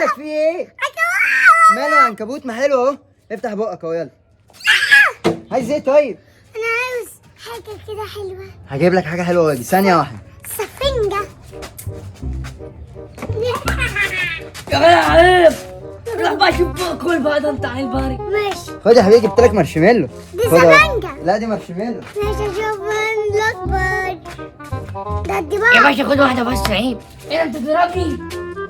مالك في ايه؟ ماله عنكبوت؟ ما حلو اهو. افتح بقك اهو يلا. عايز ايه طيب؟ انا عاوز حاجة كده حلوة. هجيب لك حاجة حلوة دي، ثانية واحدة. سفنجة. يا غلا عيب، روح بقى شوف بقى، كل بقى ده انت عيل باري. ماشي. خد يا حبيبي، جبت لك مارشميلو. دي خد اهو. سفنجة. لا دي مارشميلو. ماشي اشوف الاكبر ده دي يا بقى. باشا خد واحدة بس، عيب. ايه انت تضربني؟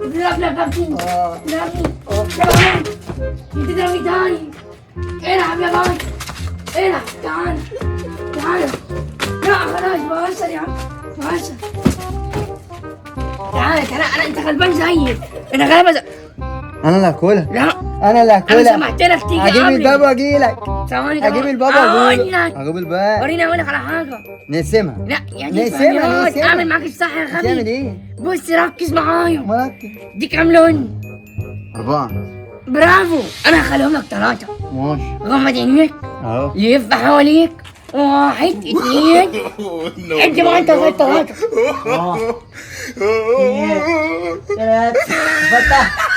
تضربني يا كابتن؟ اه. تضربني؟ تضربني؟ انت تضربني تاني؟ العب يا باشا، العب، تعال تعال. لا خلاص بهزر يا عم، بهزر. تعال تعال، انا انت غلبان زيي، انا غلبان زي... انا اللي هاكلها. لا انا اللي انا هاكلها. سمحت لك تيجي هجيب قبلي. الباب واجي لك. ثواني طبعا. هجيب الباب واجي لك. اقول لك، هجيب الباب. وريني اقول لك على حاجة. نقسمها. لا يا دي نقسمها، فنيات. نقسمها. اعمل معاك الصح يا غبي. هتعمل ايه؟ بص ركز معايا. مركز. دي كام لون؟ 4. برافو، انا هخليهم لك 3. ماشي. غمض عينيك. اهو. لف حواليك. 1 2. انت ما انت لغاية 3. 1 2 3. فتح.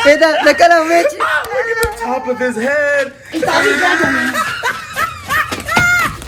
ايه ده؟ ده كلام ماشي. Top of his head. انت عبيط يا جماعة.